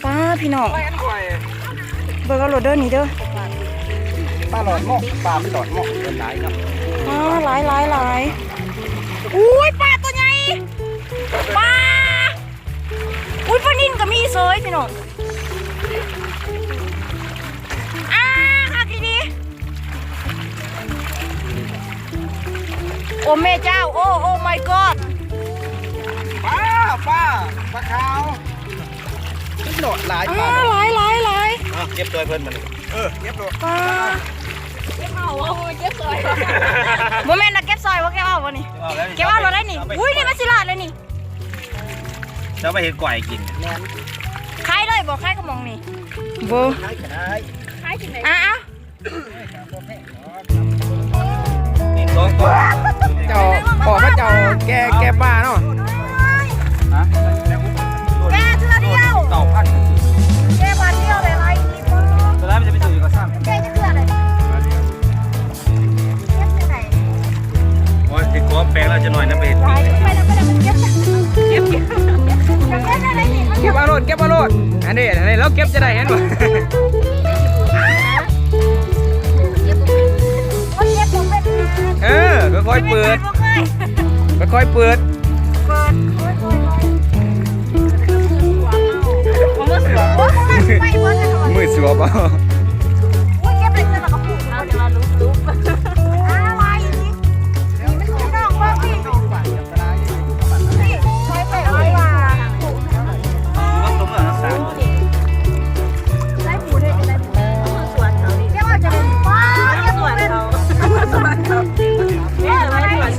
ປ້າ ພີ່ນ້ອງ ເບິ່ງເອົາໂລດເດີນີ້ເດີ. ປາຫຼອດໝອກ ປາມັນຫຼອດໝອກຫຼາຍເນາະ. ອ້າ ຫຼາຍໆໆ. ອຸ້ຍ ປາຕົວໃຫຍ່ ປາ. ອຸ້ຍ ປານິນກໍມີເສີຍພີ່ນ້ອງ. ອ້າ ຄັກອີ່ຫຼີ. ໂອ້ແມ່ເຈົ້າ ໂອ້ Oh my god. ປາ ປາ ປາຂາວ. ຫຼອດຫຼາຍ ອ້າ ປາ ຫຼາຍໆໆ. ເອົາ ເກັບຊ່ອຍເພິ່ນບັດນີ້. ເອີ ເກັບໂລດ ປາ. ເກັບເອົາ ເອົາ ເກັບຊ່ອຍ. ບໍ່ແມ່ນນະ ເກັບຊ່ອຍ ບໍ່ເກັບເອົາບໍ່ນີ້? ເກັບເອົາໂລດໄດ໋ນີ້. ອຸ້ຍ ນີ້ມັນຊິລອດແລ້ວນີ້. ຈະເອົາໄປເຮັດກ້ອຍກິນ. ແມ່ນ. ຂາຍເລີຍບໍ່? ຂາຍກະໝ່ອງນີ້. ບໍ່ ຂາຍກໍໄດ້. ຂາຍຈັ່ງໃດ? ອ້າວ ເຈົ້າ ພໍ່ເຂົາເຈົ້າແກ່ ແກ່ປາເນາະ. ຮະ? ແກ່ເທື່ອດຽວ ເກົ້າພັນ. ແກ່ບາດດຽວໄດ້ຫຼາຍອີກບໍ່? ຕົວນັ້ນມັນຈະໄປຊື້ຢູ່ກະສັງ. ແກ່ຈັກເທື່ອເລີຍ? ເກັບຈັ່ງໃດ? ໂອ້ຍ ຊິຂໍແປງແລ້ວຈັກໜ່ອຍນະ ໄປເຮັດປີກ. ເກັບ ເກັບ ເກັບ ເກັບ ເກັບເອົາໂລດ ເກັບເອົາໂລດ. ອັນນີ້ ອັນນີ້ລາວເກັບຈະໄດ້ ເຫັນບໍ່? ເອີ ຄ່ອຍໆເປີດ ຄ່ອຍໆເປີດ. ມືສວບເອົາ.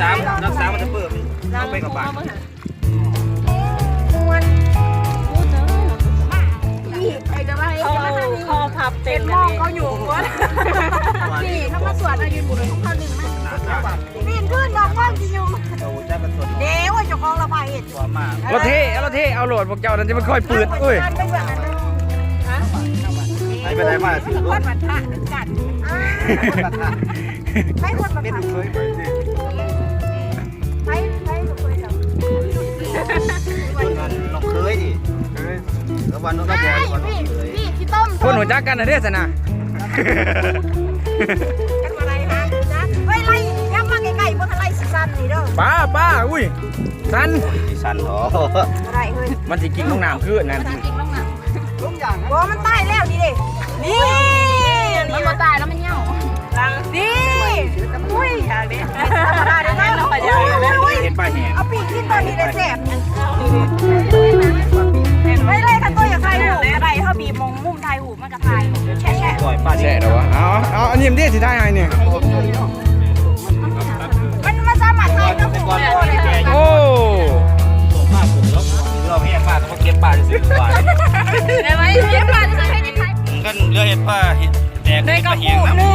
ສາມ ນັບສາມມັນຈະເພີ່ມ ເອົາໄປກັບບ້ານ. ເຂົາ ເຂົາພັບເຕັມ ເຂົາຢູ່ ນີ້ ເຂົາມາສວນ ເອົາຢູ່ ເຂົາດຶງມາ ປີນຂຶ້ນ ນ້ອງວ່າຊິຢູ່ ເດ້ ໂອ້ຍ ເຈົ້າຂອງລະພາເຮັດ ລະເທ ລະເທ ເອົາໂລດ ພວກເຈົ້ານັ້ນຈະມັນຄ່ອຍປືດ. ໂອ້ຍ ໄປໄປໄດ້ມາ ຄົນມັນພະຄືກັນ ໄປຄົນມັນພະ ໄປ ໄປ ໄປ ນ້ອງເຄີຍນີ້ ລະວັນນ້ອງກະບອຍ ນີ້ ນີ້ ຂີ້ຕົມ ຄົນຮູ້ຈັກກັນນະເດ້ຊັ້ນນະ. ກັນບໍ່ໄດ້ຫາ ເຮີ້ຍ ໄລ່ ຢ່າມາໃກ້ໆ ບໍ່ທັນໄລ່ຊິສັ່ນນີ້ເດີ ປ້າ ປ້າ. ອຸ້ຍ ສັ່ນ ຊິສັ່ນເນາະ ບໍ່ໄດ້ເຮີ້ຍ ມັນຊິກິນລົງນ້ຳຄືນັ້ນ ກິນລົງນ້ຳ. ບໍ່ ມັນຕາຍແລ້ວນີ້ເດ້ ນີ້ ມັນບໍ່ຕາຍແລ້ວ ມັນເຫຍົາ ນີ້ ອຸ້ຍ ຢາກເດ້ ທຳມະດາເດ້ເນາະ ເຫັນປາແຫ້ງ ເອົາປີ້ງກິນຕອນນີ້ໄດ້ແຊບ ໄປເລີຍ ຄັນໂຕຢາກຖ່າຍຮູບກະໄດ້ ເຮົາບີບໝ່ອງມຸມຖ່າຍຮູບ ມັນກະຖ່າຍແຊະໆ ແຊະແລ້ວວະ. ເອົາ ເອົາ ອັນນີ້ມັນເດ້ ຊິຖ່າຍໃຫ້ນີ້ ມັນ ມັນສາມາດຖ່າຍກັບໝູ່ໄດ້ເລີຍ. ໂອ້ ລອງແຮງມາກ ເກັບປາຊື່ໆ ວ່າ ໄດ້ໄວ້ ເກັບປາຊື່ໆ ໃຫ້ໄດ້ຖ່າຍ ຄັນເຫຼືອເຮັດປາ ເຮັດແດກ ເຮັດປາແຫ້ງນຳ.